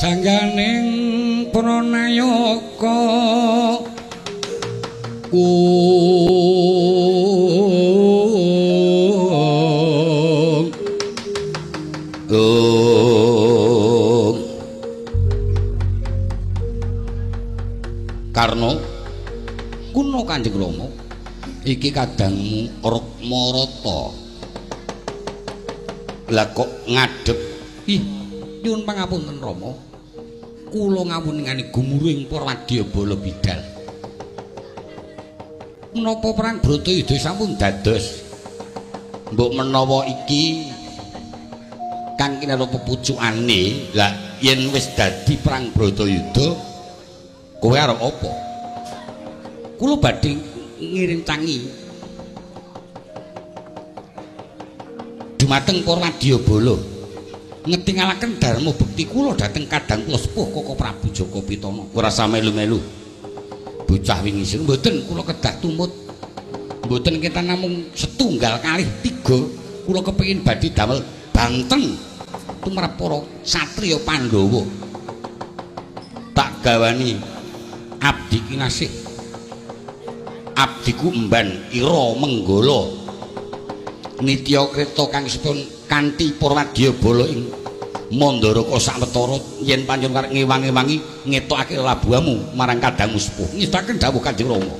Jangganing Pranayaka Karna kuno Kanjeng Rama iki kadangmu Rukmarata lah kok ngadhep ih nyuwun pangapunten Rama kula ngawuningani gumuruh para wadyabala bidal menapa perang Bratayuda sampun dados mbok menawa iki kang kinara pepucukane lah yen wis dadi perang Bratayuda kowe arep apa kula badhe ngiring tangi dumateng para wadyabala ngetingalaken dharma bekti kula dhateng kadang kula sepuh Koko Prabu Jaka Pitana ora melu-melu bocah wingi sing mboten kula kedah tumut mboten kita namung setunggal kalih tiga kula kepengin badhe damel banteng tumrap para satriya Pandhawa tak gawani abdi kinasih abdiku emban ira menggala nitya kreta kang sepun kanthi Purwadyabala ing Mandaraka sawetara yen panjenengan arep ngewangi-wangi ngetokake labuhamu marang kadangmu sepuh ngestaken dawuh Kanjeng Rama.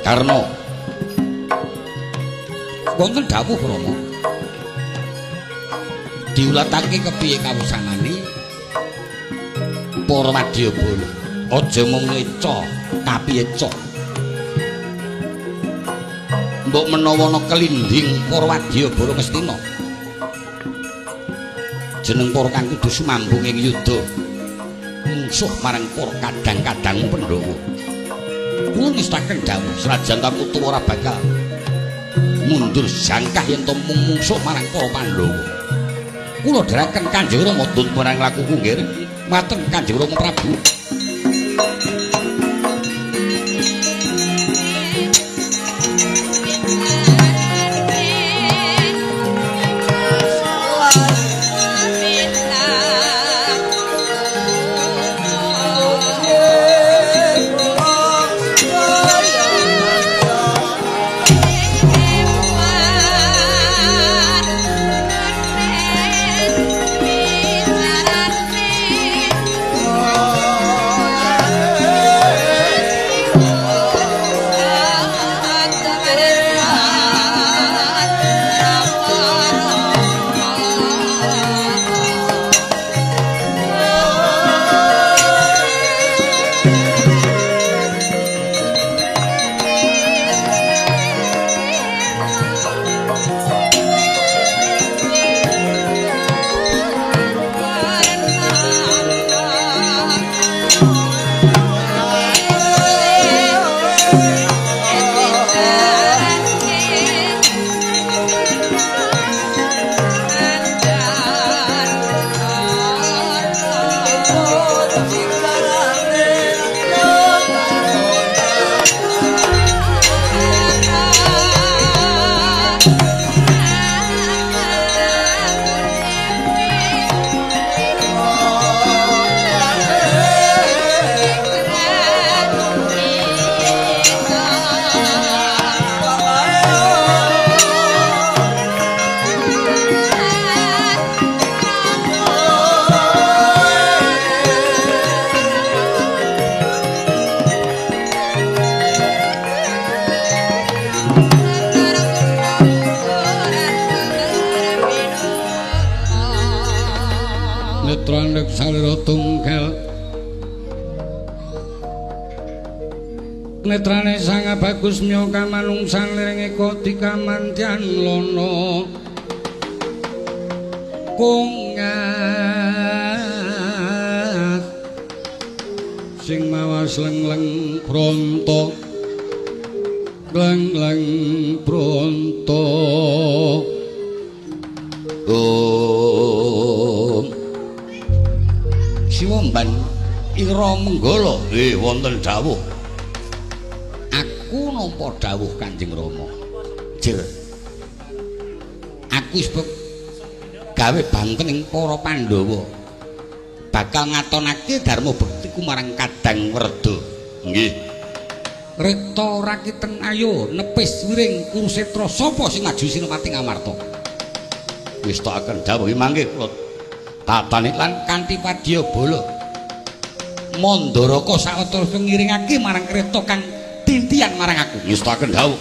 Karna wonten dawuh Rama diulatake kepiye kawusanane para wadyabala aja mung ngeca kapiyeca mbok menawa ana kelindhing para wadyabala Ngastina jeneng para kang kudu sumambung ing yuda mungsuh marang para kadang-kadang Pandhawa. Kula ngestaken dawuh senajan aku tuwa ora bakal mundur jangkah yen to mung mungsuh marang para Pandhawa. Kula dherekaken Kanjeng Rama tut marang lakuku nggih. Mateng Kanjeng Rama Prabu. Netrane sang bagus mya kamanungsan liring eka dikamantyan lana kongat sing mawas lengleng bronto Lang-lang pronto. Om Siwamban Ira Menggala wonten dawuh. Aku nampa dawuh Kanjeng Rama. Jer. Aku wis gawe banten ing para Pandhawa. Bakal ngatonake dharma bektiku marang Kadang Werda. Nggih. Reta rakiten ayo nepis wiring Kurusetra sapa sing maju Sinopati Ngamarta. Wis tak akan dawuhi mangke kula tatani lan kanthi padya bala. Mandaraka sawetara ngiringake marang kereta kang tintian marang aku. Ngestakaken dawuh.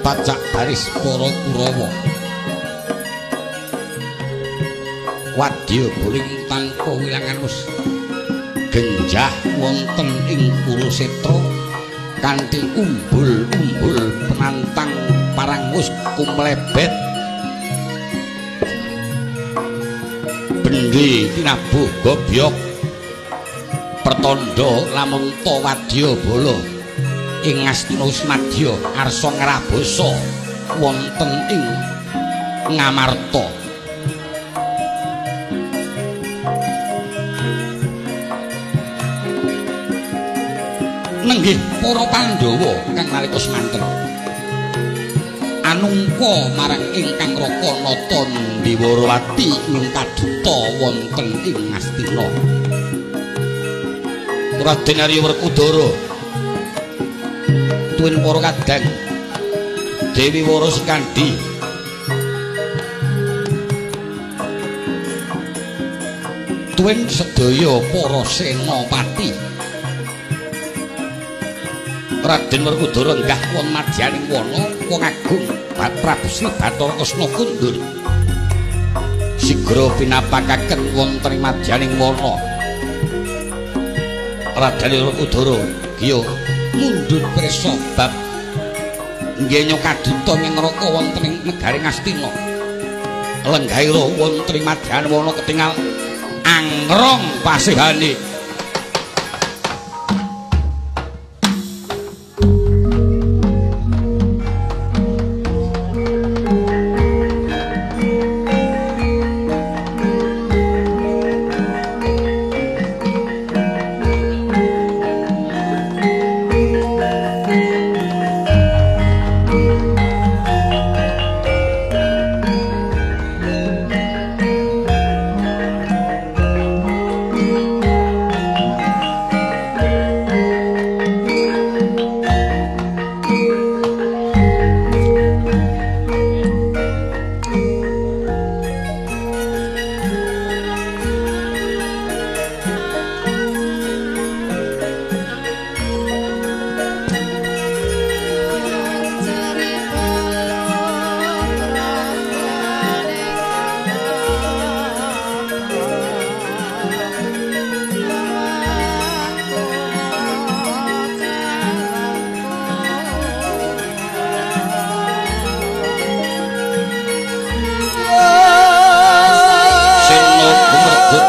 Pacak baris para Kurawa wadya boling tanpa wilangan wis genjah wonten ing Kurusetra kanthi umbul-umbul penantang parangus kumlebet bendi tinabuh gobyok pertandha lamunta wadya bala ing Ngastina Wismadya arsa ngrabasa wonten ing Ngamarta. Nenggih para Pandhawa kang nalika semanten anungka marang ingkang Raka Nata Ndiwarawati minta duta wonten ing Ngastina. Raden Arya Werkudara tuwin para kadang Dewi Wara Sekandi tuwin sedaya para senopati. Raden Werkudara enggah wonten madyaning wana wong agung Prabu Sri Bathara Kresna kundur sigra pinapakaken wonten ing madyaning wana. Raden Werkudara giya mundhut prisa bab nggenya kaduta nyengraka wonten ing negari Ngastina. Lenggahira wonten ing madyan wana ketingal angrong pasihane.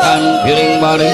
gumegutan piring mari.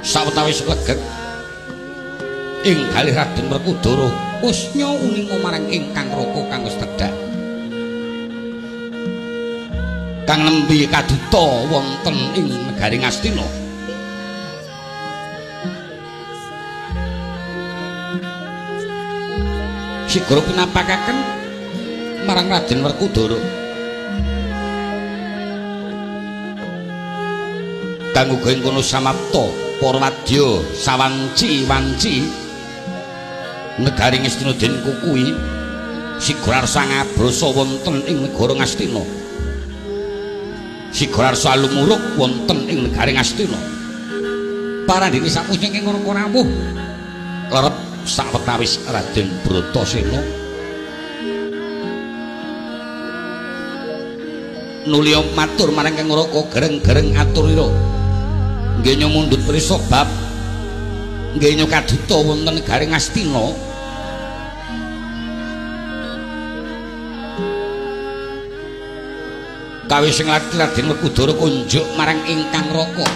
Sawetawis leget ing galih Raden Werkudara kusnya uninga marang ingkang raka kang wis tedhak kang nembe kaduta wonten ing negari Ngastina. Sigara pinapakaken marang Raden Werkudara kang uga ing kono samapta para wadya sawanci-wanci negari Ngastina den kukuhi Sigara arsa ngabrasa wonten ing negara Ngastina. Sigara arsa lumuruk wonten ing negari Ngastina. Parandene sapunying ing Raka rawuh lerep sawetawis Raden Bratasena nulya matur marang Kang Raka gereng-gereng aturira nggih mundhut prisa bab nggih kaduta wonten negari Ngastina. Kawis sing Raden Werkudara kunjuk marang ingkang raka.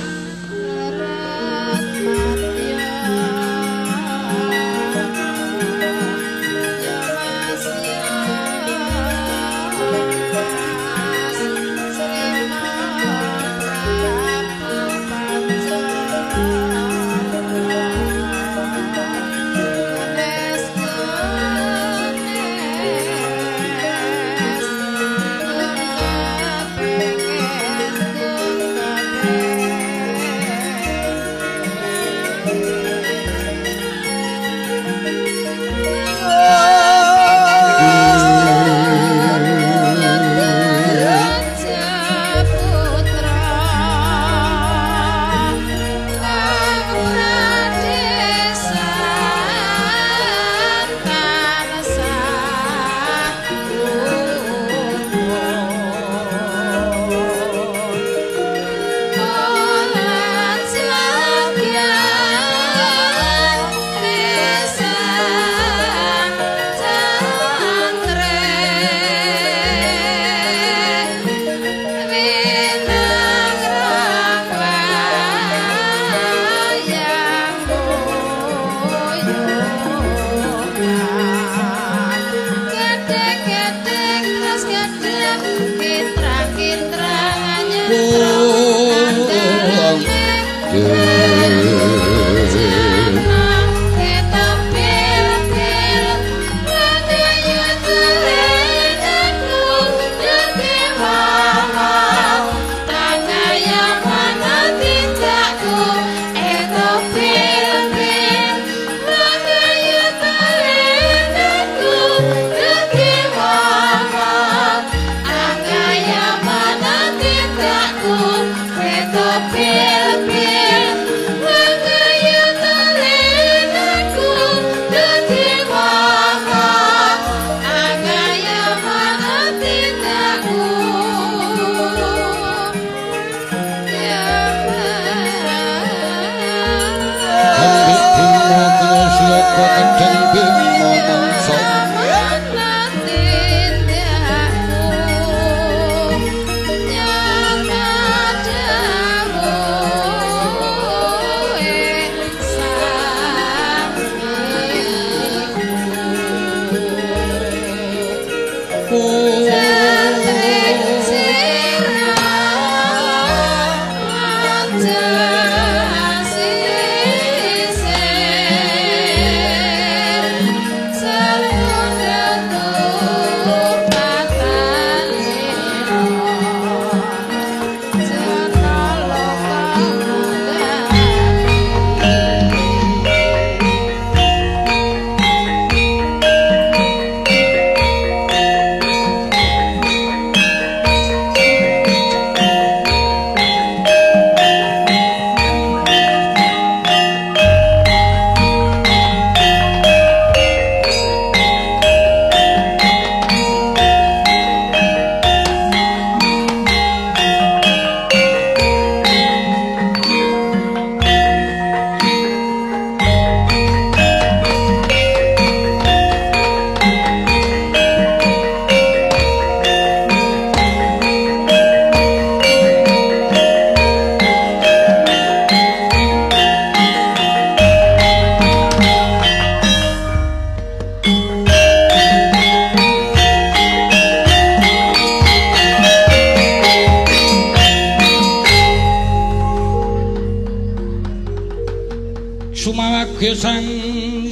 Sumawage Sang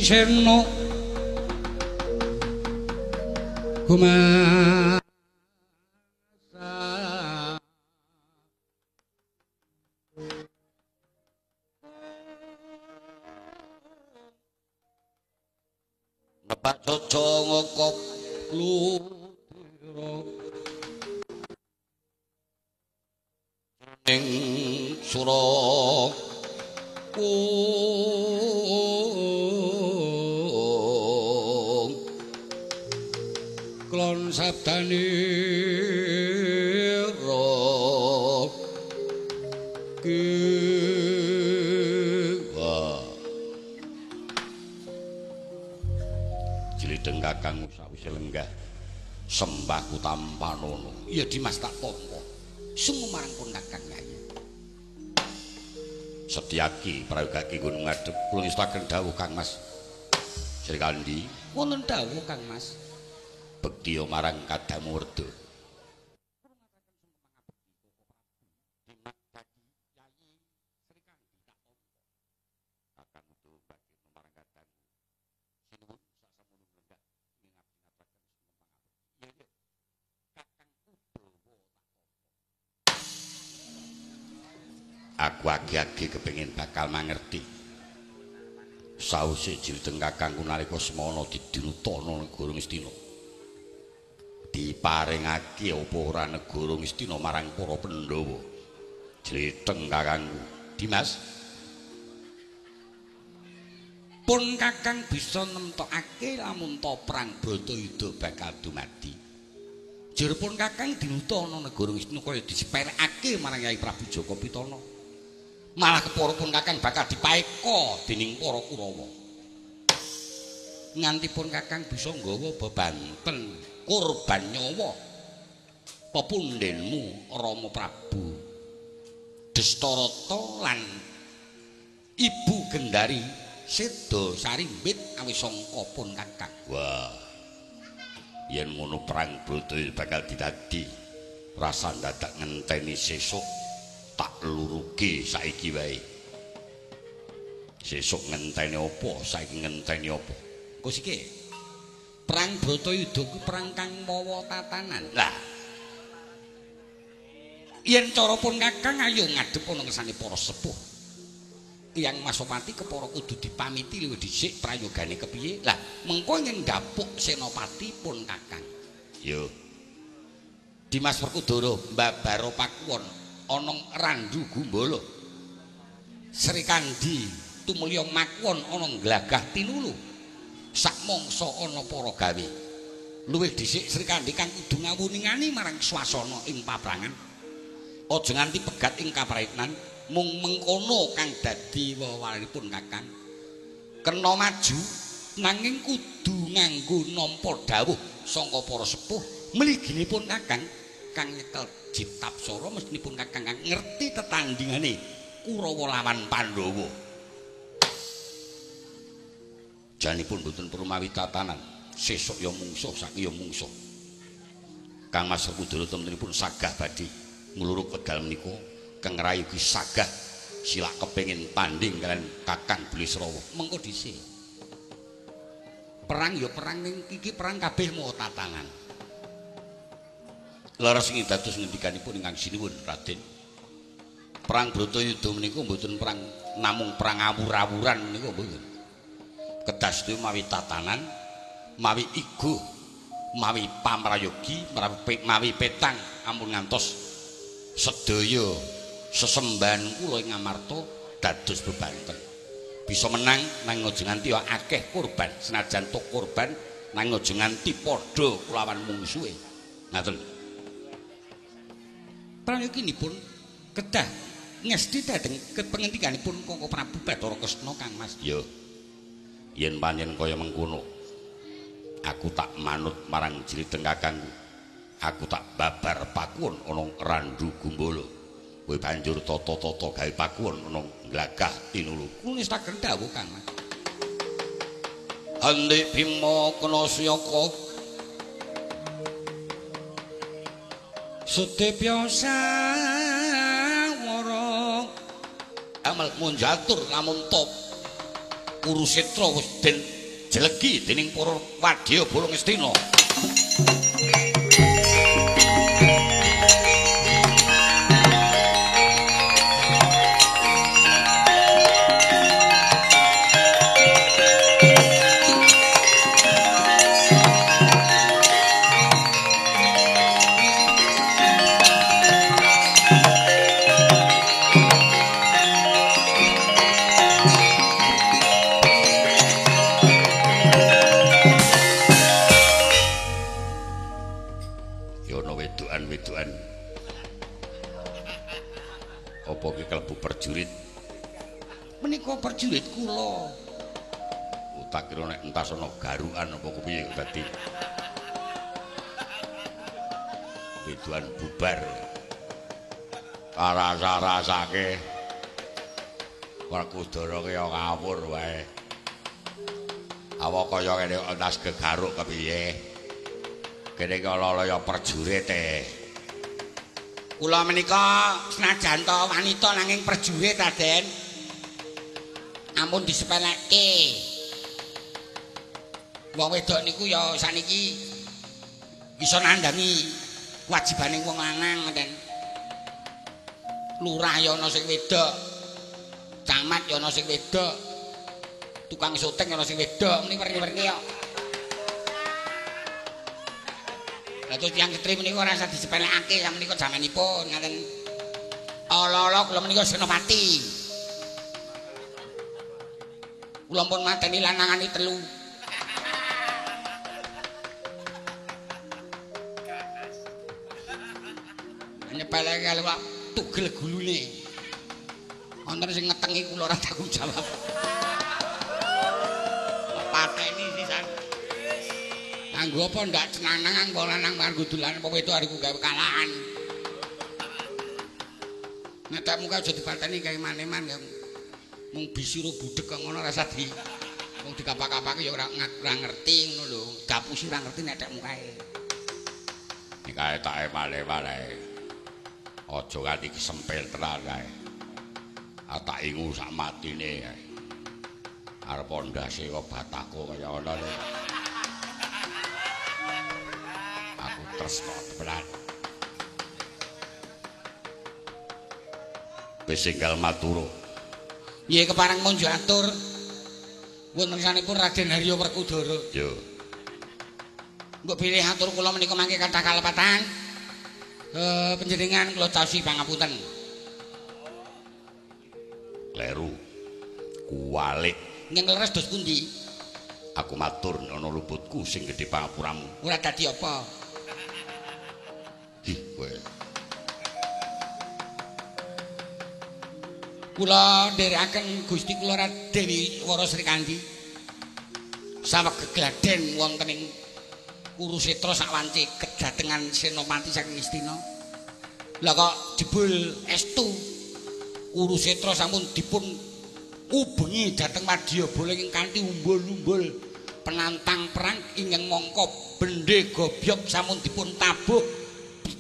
Sena Gumasa Nepak caca ngokop ludira ing sura klon sabdanira kiwa Jlidheng kakang sawise lenggah sembahku tampanono. Iya Dimas tak tampa sungguh marang pun kakang yayi. Setyaki prayogake nggon ngadhep kula ngestaken dawuh Kang Mas Srikandhi. Wonten dawuh Kang Mas. Bektiya marang Kadang Werda. Aku agi-agi kepengin bakal mangerti. Sause Jlidheng kakangku nalika semana didinutana negara Ngastina. Diparingake apa ora negara Ngastina marang para Pandhawa. Jlidheng kakangku, Dimas. Pun kakang bisa nemtokake lamun ta perang Bratayuda bakal dumadi. Jur pun kakang dinutana negara Ngastina kaya disepelekake marang Kyai Prabu Jaka Pitana. Malah kepara pun kakang bakal dipaeka dening para Kurawa. Nganti pun kakang bisa nggawa bebanten korban nyawa pepundhenmu Rama Prabu Destarata lan Ibu Gendari seda sarimbit awis sangka pun kakang. Wah, yen ngono perang Bratayuda bakal didadi. Rasa dadak ngenteni sesuk tak luruke saiki wae. Sesuk ngenteni apa, saiki ngenteni apa? Engko siki perang Bratayuda kuwi perang kang mawa tatanan. Lah yen cara pun kakang ayo ngadhep ana ngersane para sepuh. Tiyang Masopati kepara kudu dipamiti luwih dhisik prayogane kepiye. Lah mengko yen ndapuk senopati pun kakang. Yo Dimas Werkudara mbabaro pakuwon ana Randu Gumbala. Srikandhi tumulya makuwon ana Glagah Tinulu. Sak mangsa ana para gawe. Luwih dhisik Srikandhi kang kudu ngawuningani marang swasana ing paprangan. Aja nganti pegat ing kapraitnan, mung mengkono kang dadi wewaripun kakang. Kena maju nanging kudu nganggo nampa dawuh saka para sepuh mliginipun kakang kang nyekel Jitapsara mestinipun kakang kang ngerti tetandingane Kurawa lawan Pandhawa. Janipun mboten perlu mawi tatanan, sesuk ya mungsuh, saiki ya mungsuh. Kang Mas Werkudara temtunipun sagah badhe ngluruk wekdal menika Kang Rai ugi sagah silak kepengin tanding kalian Kakang Bulisrawa. Mengko dhisik. Perang ya perang ning iki perang kabeh mau tatanan. Leres ing dados ngendikanipun ingkang sinuwun Raden. Perang Bratayuda menika mboten perang namung perang awur-awuran menika mboten. Kedah sedaya mawi tatanan, mawi iguh, mawi pamrayogi, mawi petang ampun ngantos sedaya sesembahan kula ing Ngamarta dados bebanten. Bisa menang nang aja nganti akeh korban, senajan to korban nang aja nganti padha kulawan mungsuhe. Ngaten. Prayoginipun kedah ngesti dhateng pengendikanipun Koko Prabu Bathara Kresna Kang Mas. Ya. Yen pancen kaya mengkono, aku tak manut marang jliteng kakangku. Aku tak babar pakuwon ana Randu Gumbala. Kowe banjur tata-tata gawe pakuwon ana Glagah Tinulu. Kula nestaken dawuh Kang Mas. Andik Bima kena siyaka Sudepya sawara amel munjatur lamun top Kurusetra wis den jelegi dening para wadya bala Ngastina. Prajurit menika prajurit kula. Tak kira nek entas ana garukan apa kepiye dadi wedoan bubar. Rasa-rasake Werkudara ki ya ngawur wae. Awak kaya ngene entas gegaruk kepiye? Kene iki ala-ala ya prajurit e. Kula menika senajan to wanita nanging prajurit Raden. Ampun disepelekke. Wong wedok niku ya saniki bisa nandhangi kewajibane wong lanang ngoten. Lurah ya ana sing wedok, camat ya ana sing wedok, tukang syuting ya ana sing wedok, meni werni-werni kok. Lah terus tiyang estri menika ora usah disepelekake menika jamanipun ngaten. Ala-ala kula menika senopati. Kula pun mateni lanangane telu. Nyepeleke kali kok tugel gulune. Wonten sing ngetengi kula ora tanggung jawab. Pateni sisan. Kanggo apa ndak cenanang wong lanang kanggo dolan apa wedok ariku gawe kalahan. Nek tak muka aja dipateni kae maneman mung bisiro budhek kok ngono rasa di wong dikapak-kapake ya ora ngerti ngono lho. Gapusi ora ngerti nek tek mukae. Nek kae tak emale-male. Aja nganti kesempel tenan kae. Tak ingu sak matine kae. Arep ndase kok bataku kaya ngono lho. Aku tresno tenan. Wis enggal matur. Nggih kepareng munjuk atur. Wonten sanipun Raden Haryo Werkudara. Yo. Mbok bilih atur kula menika mangke kathah kalepatan. Panjenengan kula caosi pangapunten. Kleru. Kuwalik. Nggih leres dos pundi? Aku matur ana luputku sing gedhe pangapuramu. Ora dadi apa. Hi kowe. Kula nderekaken Gusti kula Dewi Wara Srikandhi. Saweg gegladen wonten ing Kurusetra sakwanci kedatengan Senopati saking Ngastina. Lah kok jebul estu Kurusetra sampun dipun ubengi dhateng Wadyabala ing kanthi umbul-umbul penantang perang ingkang mangka bendhe gobyog sampun dipun tabuh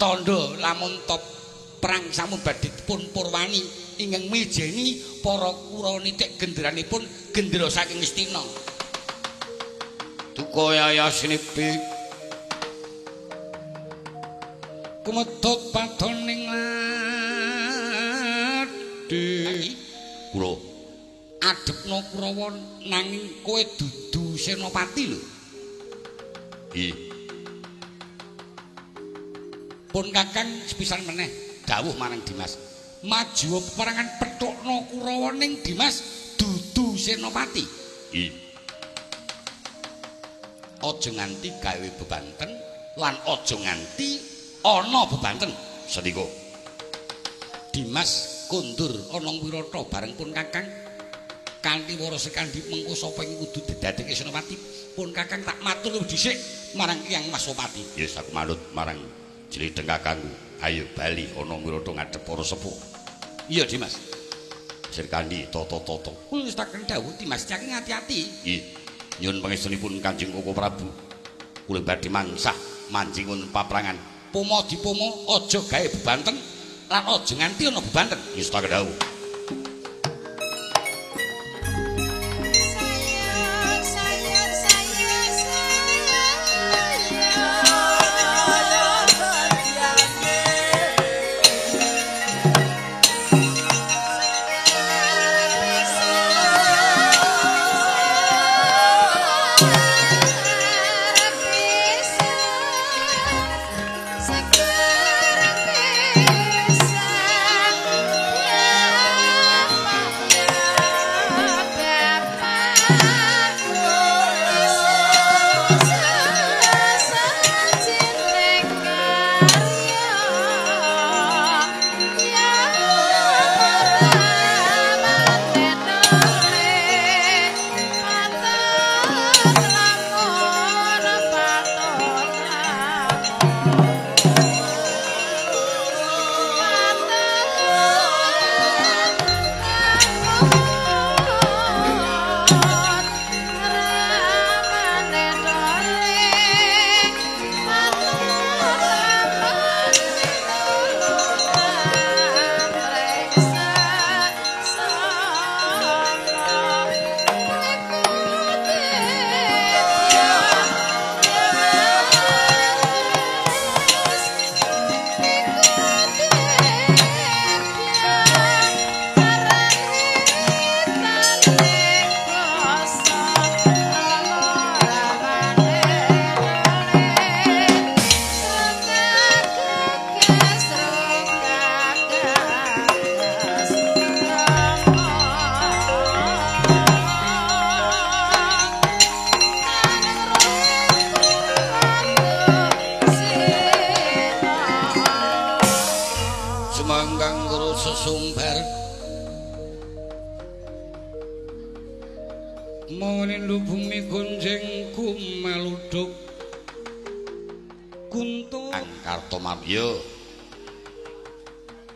Tandha lamun top perang sampun badhe dipun purwani ingkang mijeni para Kurawa nitik genderanipun gendera saking Ngastina. Duka yayasinipi kumedhot padoning ladi. Kula adepno Kurawa nanging kowe dudu senopati lho. Nggih. Pun Kakang sepisan meneh dawuh marang Dimas. Maju peperangan pethukno Kurawa ning Dimas dudu senopati. Nggih. Aja nganti gawe bebanten lan aja nganti ana bebanten. Sendika. Dimas kondur ana Wirata bareng pun Kakang kanthi wara sekandi mengko sapa ing kudu didadekke senopati. Pun Kakang tak matur dhisik marang Kyang Mas Sopati. Yes, aku manut marang jlidheng kakangku. Ayo bali ana Wirata ngadhep para sepuh. Iya Dimas. Sirkandi tata-tata. Wis tak dawuh Dimas saking ati-ati. Nggih. Nyuwun pangestunipun Kanjeng Koko Prabu. Kula badhe mangsah manjing wonten paprangan. Pomo dipomo aja gawe bebanten lan aja nganti ana bebanten. Wis tak dawuh.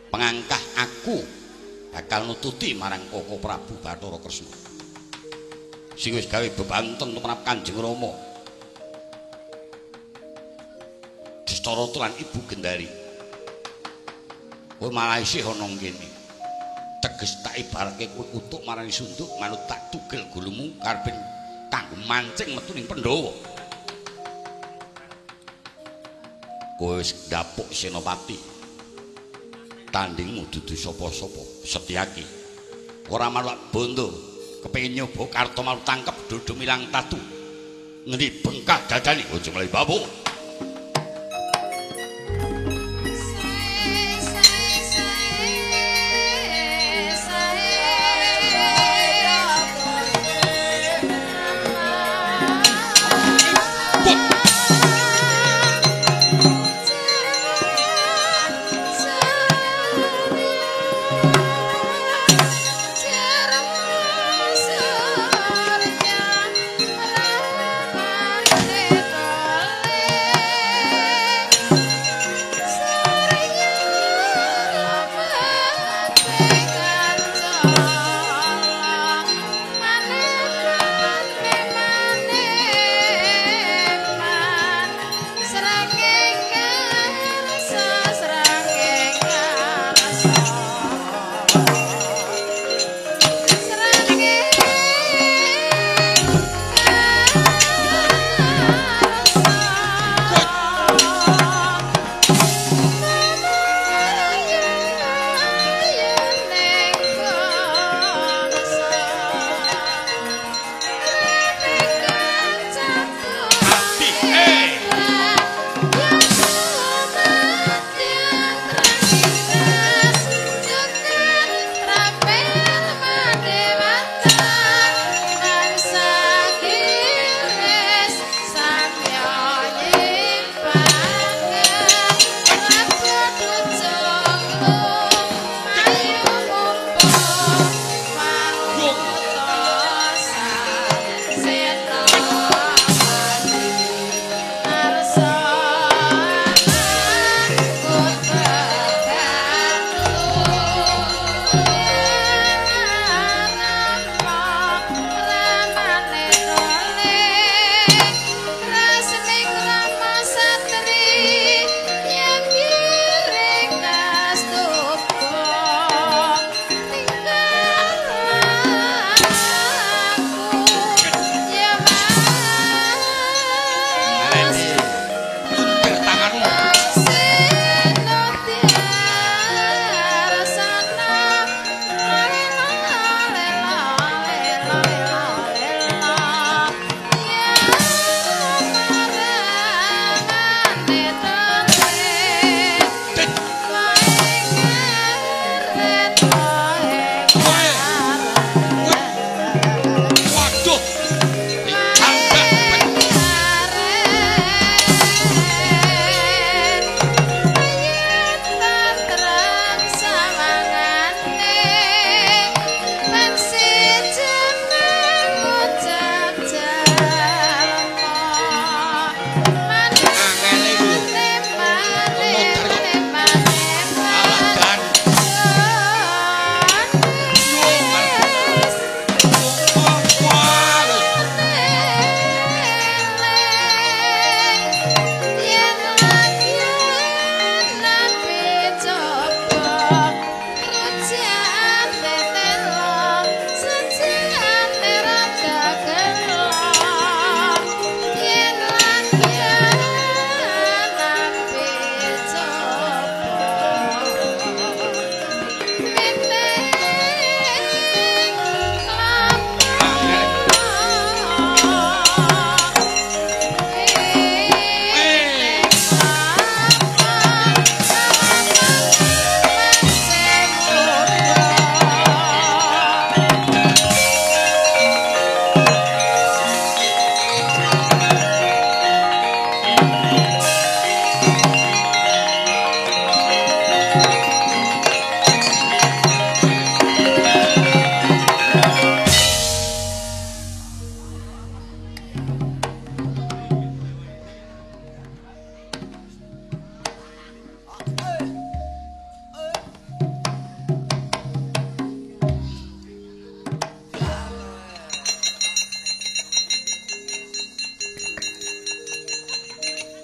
Pengangkah aku bakal nututi marang Koko Prabu Bathara Kresna sing wis gawe bebanten tumrap Kanjeng Rama Dastarata lan Ibu Gendari. Kowe malah isih ana kene. Teges tak ibaratke kowe kutuk marani sunduk manut tak tugel gulumu karepe kanggo mancing metu ning Pandhawa. Kowe wis ndapuk senopati. Tandingmu dudu sapa-sapa, Setyaki. Ora malak bondo, kepengin nyoba Kartomalu tangkep dodo milang tatu. Ngendi bengkak dadane aja mlayu babuk. Yeah.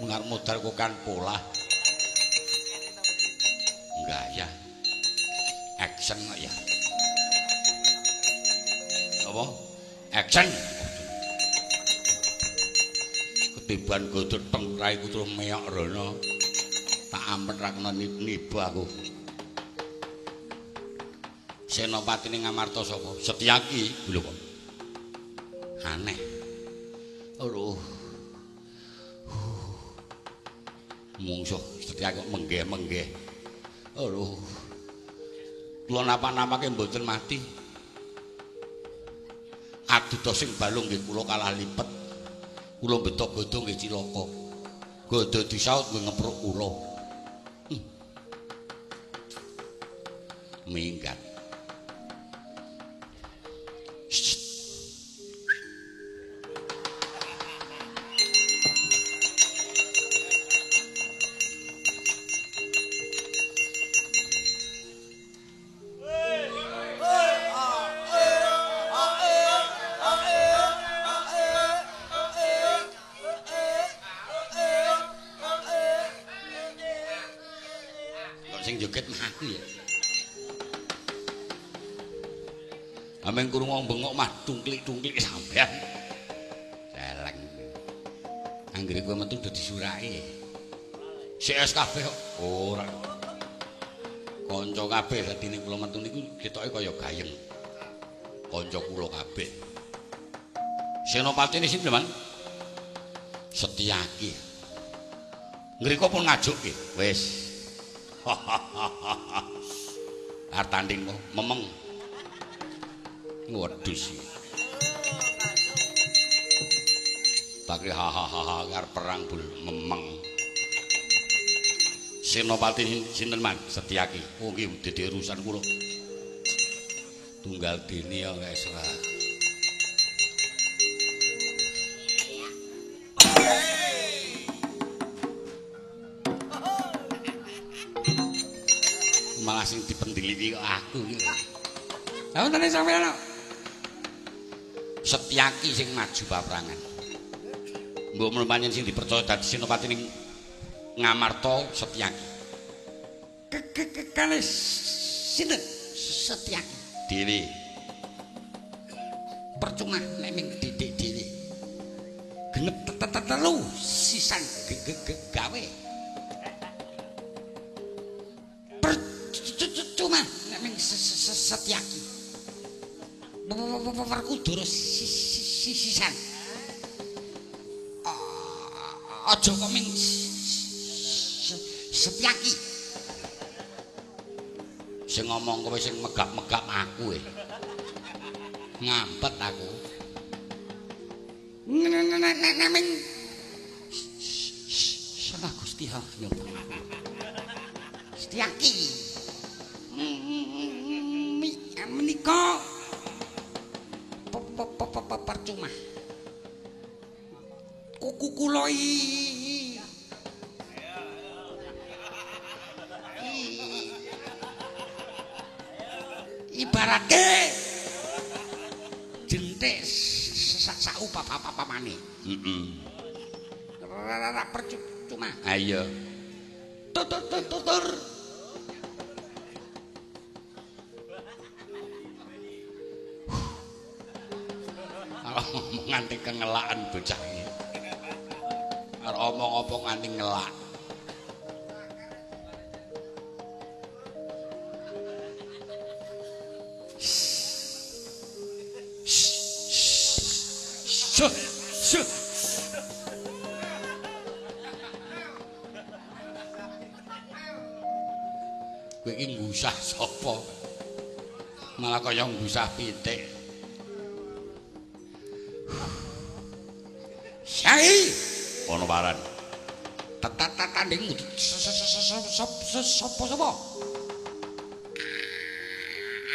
Mengar modar kokan polah. Gaya. Action kok ya. Apa? Action. Ketiban godhot teng raiku terus meyok rono. Tak ampet ra kena niba aku. Senopatine Ngamarta sapa? Setyaki lho kok. Aneh. Aduh. Mungsuh Setyaki kok menggeh-menggeh. Aduh. Kula napa-napake mboten mati. Aduda sing balung nggih kula kalah lipet. Kula beto godho nggih cilaka. Godho disaut nggih ngepruk kula. Minggat. Sing joget mah aku ya. Ameng krungu wong bengok mah tungklik-tungklik sampean. Celeng. Anggere kowe metu dadi surake. CS kabeh kok ora. Kanca kabeh dadine kula metu niku ketoke kaya gayeng. Kanca kula kabeh. Senopatine sinten, Man? Setyaki. Ngriko pun ngajukke. Wis. Arep tanding kok memeng. Wedhus iki. Bakri ha ha ha arep perang bul memeng. Senopati sinten Man? Setyaki. Oh nggih dadi urusan kula. Tunggal dene ya guys lah. Malah sing dipendiliki kok aku iki. Lah wontene sampeyan kok. Setyaki sing maju paprangan. Mbok menawa pancen sing dipercaya dadi senopati ning Ngamarta Setyaki. Kekekane sinten? Setyaki dhewe. Percuma nek ming didik dhewe. Genep telu sisan gawe. Percuma nek ming Setyaki. Werkudara sisan. Aja kok ming Setyaki. Sing ngomong kowe sing megap-megap aku e. Ngampet aku. Nek ming Salah Gusti ha nyoba. Setyaki. Menika percuma. Kuku kula ibarate jentik sak upapapamane. Heeh. Ora percuma. Ha iya. Tutur. Ngomong nganti kengelaan bocah iki. Arep omong apa nganti ngelak. Suh. Kowe iki ngusah sapa? Malah kaya ngusah pitik. Syai ana waran. Tanding sapa-sapa?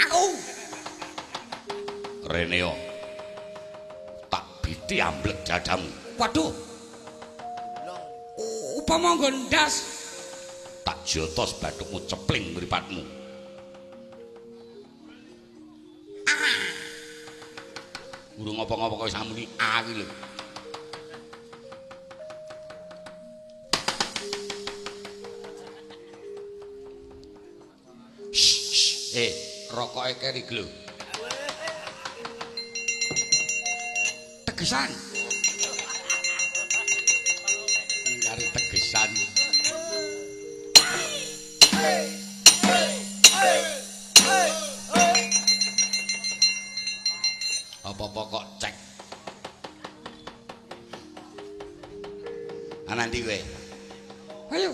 Aku. Reneo. Tak biti amblek dadamu. Waduh. Upama nggo ndas tak jotos bathukmu cepling mripatmu. Urung apa-apa kok samuni a iki lho. Rokoke keri glo. Tegesan. Ngari tegesan. Apa-apa kok cek. Ana ndi kowe? Ayo.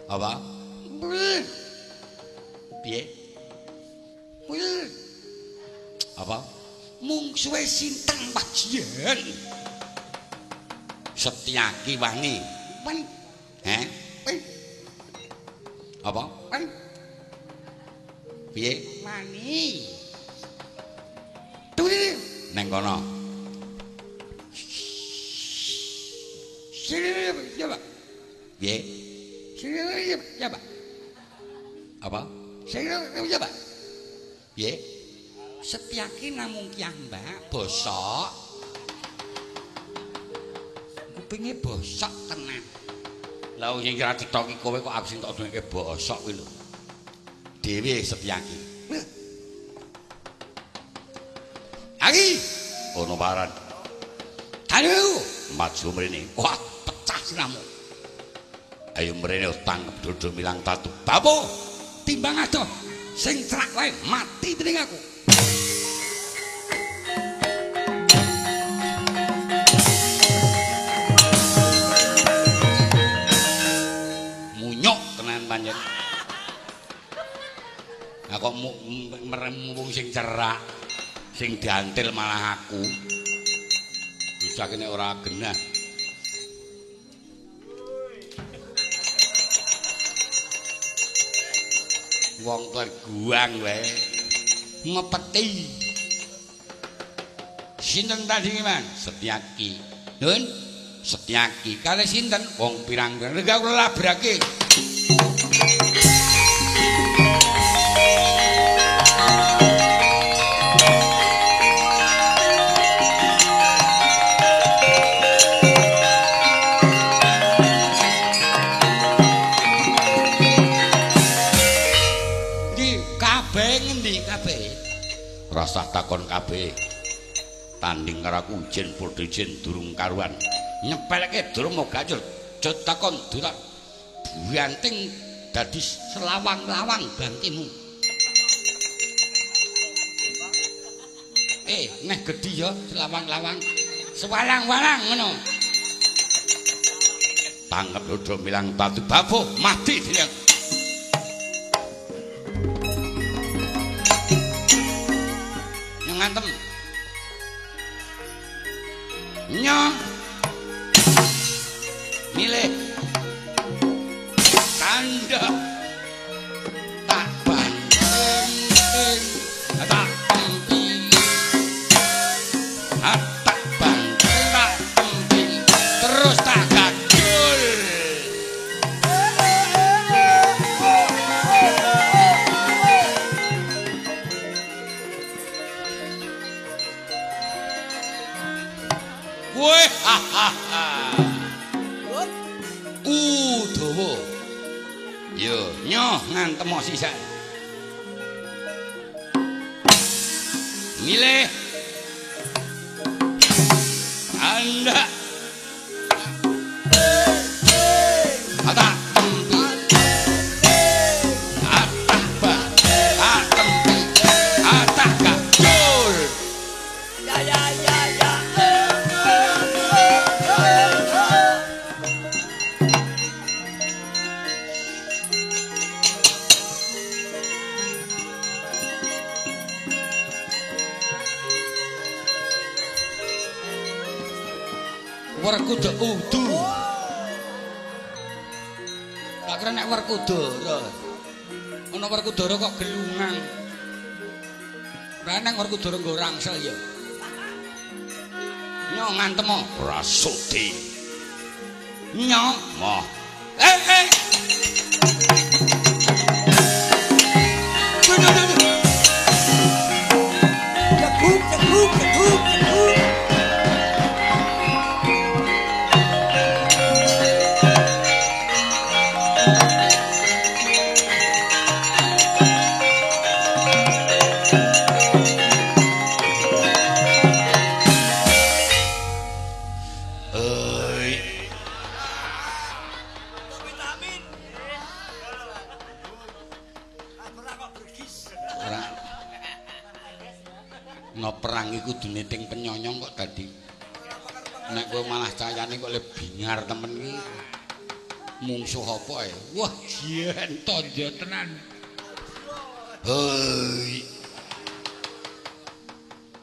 Apa? Piye? Apa? Mungsuhe sinten wajian? Setyaki wani. Wani. Heh? Apa? Wani. Piye? Wani. Tuli neng kono. Piye? Apa? Piye? Setyaki namung kiyambak bosok. Kupinge bosok tenan. Lah sing ora cethoki kowe kok aku sing tok dongke bosok kuwi lho. Dhewe Setyaki. Aki ono paran. Ayo maju mrene. Wah, pecah siramu. Ayo mrene tangkep dodo milang tatu. Bapo, timbang adoh. Sing cerak wae mati dening aku. Munyuk tenan panjen. Lah kok merem wong sing cerak, sing diantil malah aku. Bisa kene ora genah. Wong terguang wae mepeti. Sinten tandinge, Man? Setyaki. Nun, Setyaki. Kale sinten? Wong pirang-pirang. Lha kula labrake. Rasah takon kabeh. Tanding karo aku ijen padha ijen durung karuan. Nyepelke durung mau gacul. Jod takon durak banting dadi selawang-lawang bantimu. Neh gedhi ya selawang-lawang. Sewalang-walang ngono. Tangkep dodo milang tatu babuh mati dia. Ngantem. Nyo. Milih. Tanda. Tak banting. Tak tempi. Tak banting, tak tempi. Terus tak gagul. Weh, ha ha ha. Udawa. Yo, nyoh ngantem sisan. Milih. Anda. Tak tempi. Tak ba. Tak tempi. Tak gagul. Ya ya ya ya. Werkudara udu. Tak kira nek Werkudara. Ana Werkudara kok gelungan. Ora nang Werkudara nggo rangsel ya. Nyo ngantem ora sudi. Nyo moh. Cekuk cekuk cekuk cekuk. kudune ting penyonyong kok dadi nek kowe malah cayane kok le bingar temen iki. Mungsuh apa ya? Wah, yen tondo tenan. Hei.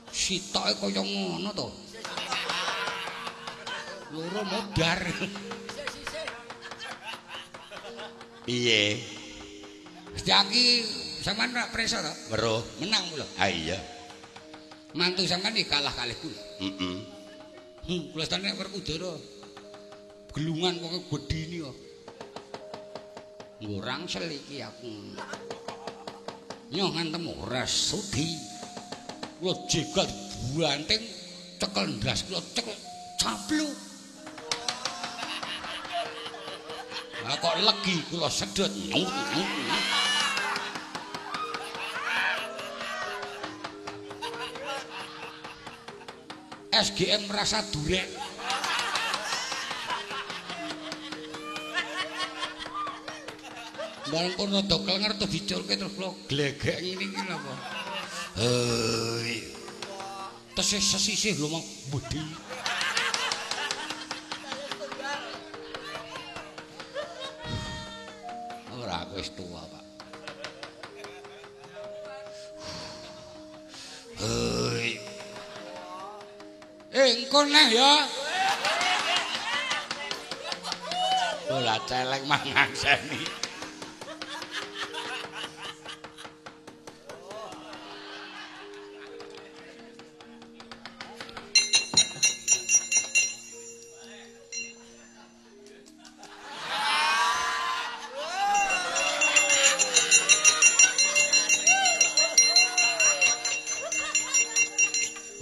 Sitoke kaya ngono to. Loro modar. Piye? Setyaki sampean ora preso to? Weruh, menang kula. Ha iya. Mantu sampean iki kalah kalih kula. Heeh. Kula stane Werkudara. Gelungan pokoke gedhine kok. Nggo rangsel iki aku. Nyoh ngantem ora sudi. Kula jegal banting cekel ndas kula cekel capluk. Lah kok legi kula sedot. SGM rasa durek. Bareng kono rada klenger terus diculke terus kula glegek ngene iki lho apa. Hei. Tesih sesisih lho mau budi. Ora aku wis tuwa, Pak. Hei. Engko neh ya. Bola celeng mangakseni.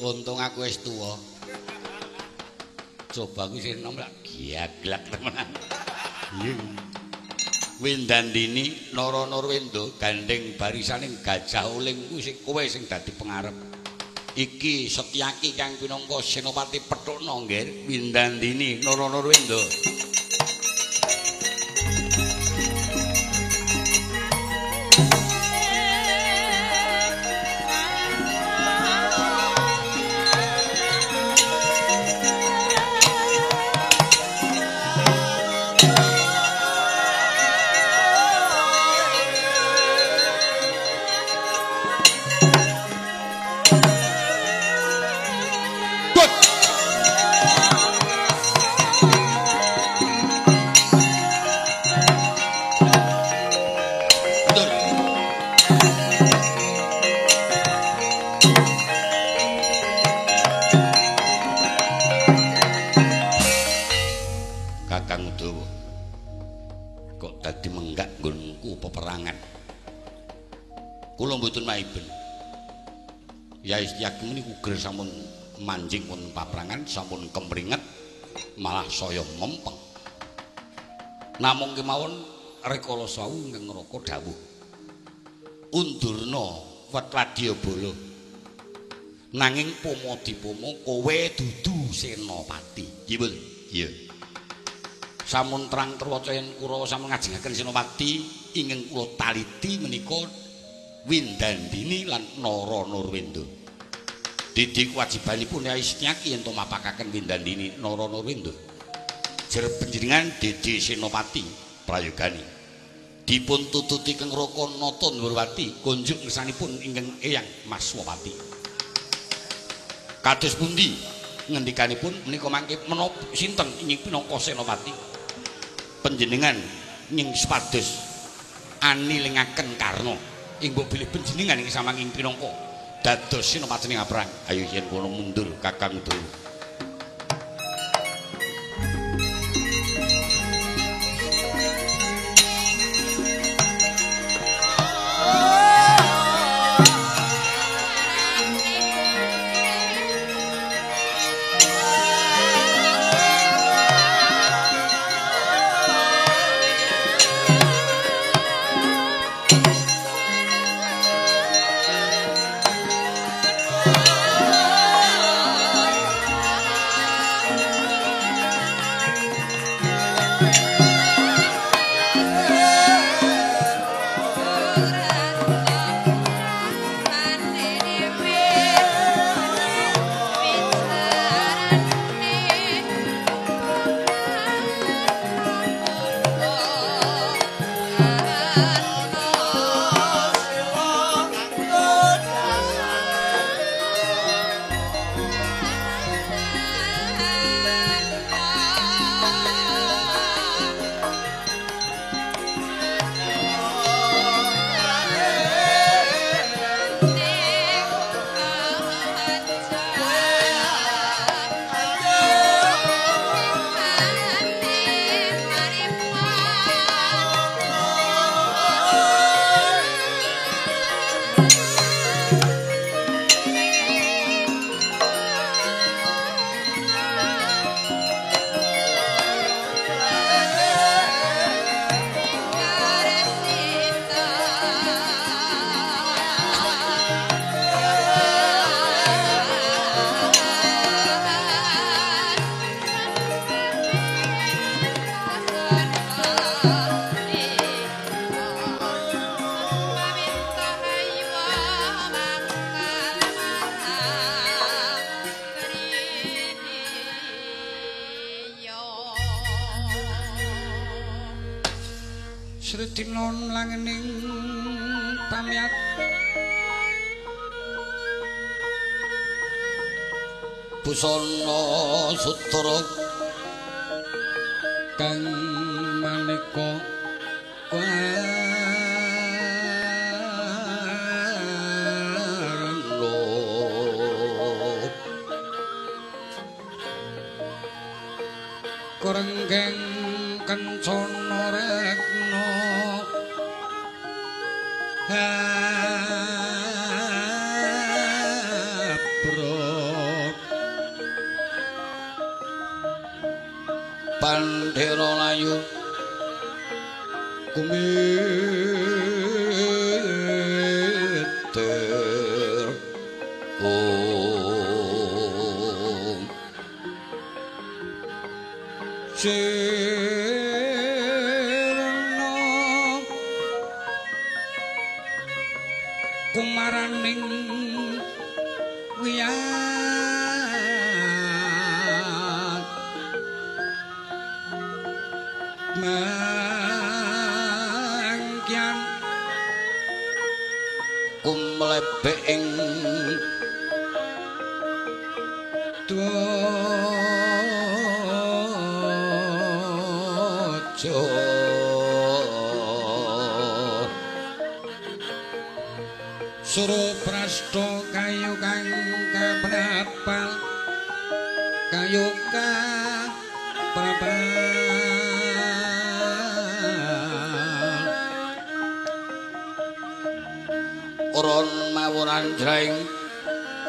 Untung aku wis tuwa. Coba aku sing enom lak giaglak temenan. Iya. Windandini Nara Narwendra gandeng barisaning Gajah Oling kuwi sing kowe sing dadi pengarep. Iki Setyaki kang pinangka Senopati Pethukna nggih Windandini Nara Narwendra. Sampun manjing wonten paprangan sampun kemringet malah saya mempeng. Namung kemawon rikala sawu ingkang ngraka dawuh undurna wadyabala nanging pomo dipomo kowe dudu senopati. Nggih mboten? Iya. Sampun terang terwaca yen Kurawa sampun ngajengaken senopati ingkang kula taliti menika Windandini lan Nara Nurwendra. Didi kewajibanipun Yai Setyaki yen to mapakaken Windandini Nara Nurwendra. Jer panjenengan Didi Senopati prayogani. Dipun tututi keng Raka Nata Ndhuwurwati kunjuk ngersanipun ingkang Eyang Maswapati. Kados pundi ngendikanipun menika mangke menapa sinten ing pinangka Senopati? Panjenengan ing supados anilingaken Karna ing mbok bilih panjenengan ing samanging pinangka dados senopati ing perang. Ayo yen kono mundur Kakang Udawa. Sretinon langening pamyat busana sutra kang maneka warna korenggeng kencana rekna abra pandhera layu kumiter om sirna kumaraning wiyat mangkyan kumlebek ing dwaja Suraprasta kayu kang kaprapal kayu kaprapal ron mawuran jraing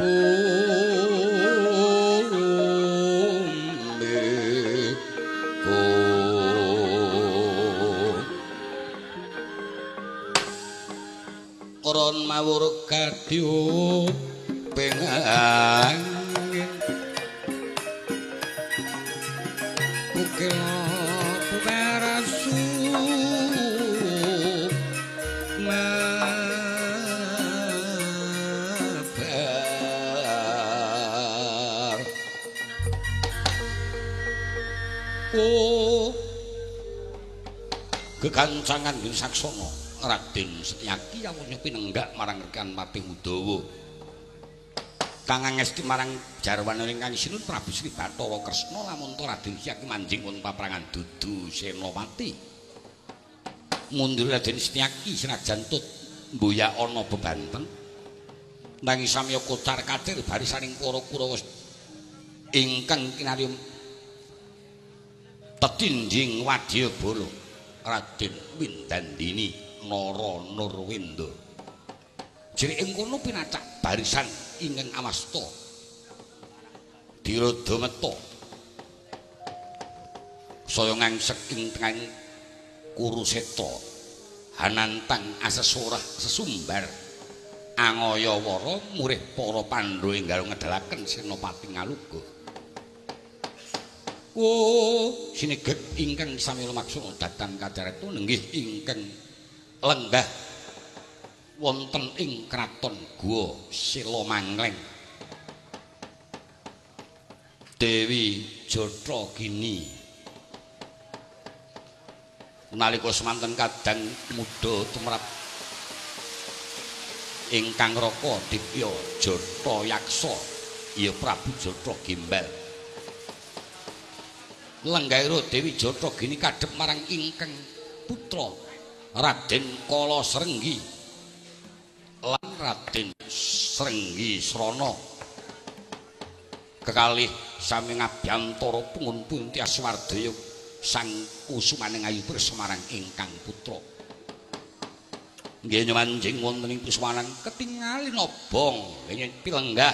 bumi ron mawur kadyo pengangin bukil pubarasu mabar oh kekancangan Wisaksana Raden Setyaki awunya pinenggak marang rekan Patih Udawa kang angesti marang jarwane ingkang sinun Prabu Sri Bathara Kresna lamun ta Raden Setyaki manjing wonten paprangan dudu Senopati mundur Raden Setyaki senajan tut mboyak ana bebanten nanging samya kocar kacir barisaning para Kurawa ingkang kinarya tetindhing wadyabala Raden Windandini Nara Nurwenda. Jere ing kono pinacak barisan ingkang awasta dirodha meta saya ngangsek ing tengahing Kuruseta hanantang asesorah sesumbar angayawara murih para Pandhawa enggal ngedalaken Senopati Ngaluga. Oh, sineget ingkang sami lumaksana dhateng kacaretu nenggih ingkang lenggah wonten ing kraton Gua Selamangleng Dewi Jathagini nalika semanten kadang muda tumrap ingkang raka Dipya Jatha Yaksa ya Prabu Jatha Gimbal lenggahira Dewi Jathagini kadhep marang ingkang putra Raden Kala Srenggi lan Raden Srenggi Srana kekalih sami ngabyantara pungun-punti aswardaya sang kusumaning ayu pirsa marang ingkang putra nggih manjing wonten ing puswanan ketingali nobong nggih pilenggah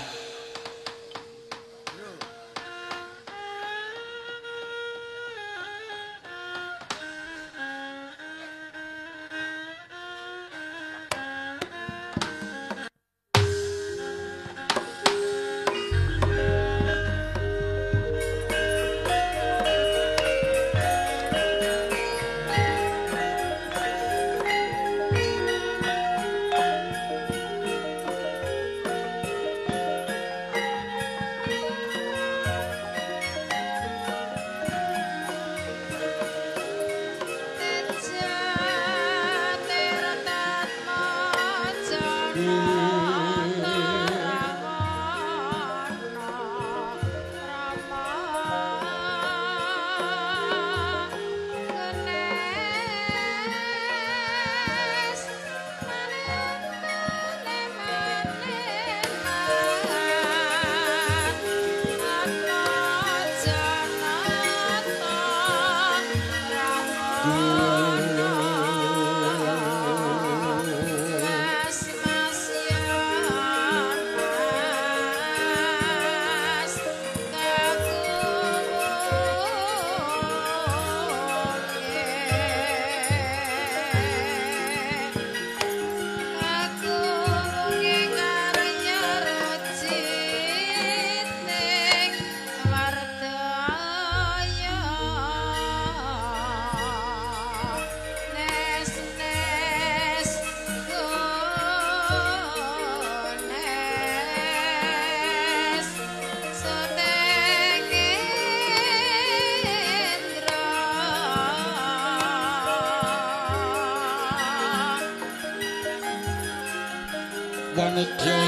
Nedya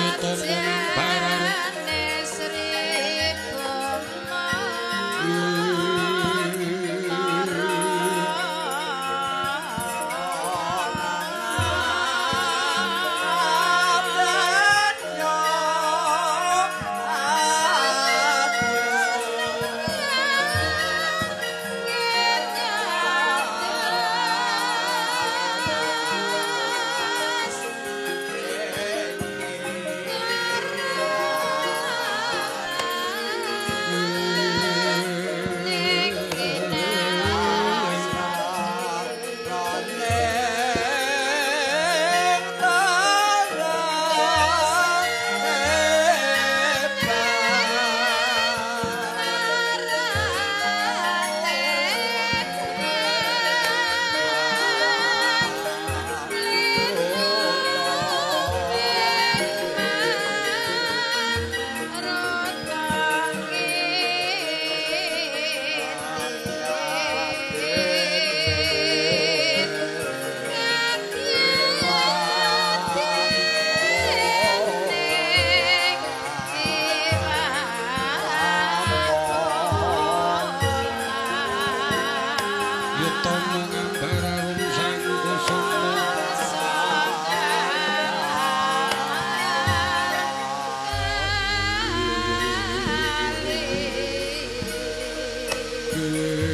utama ngambar Sri Bama. Yeah.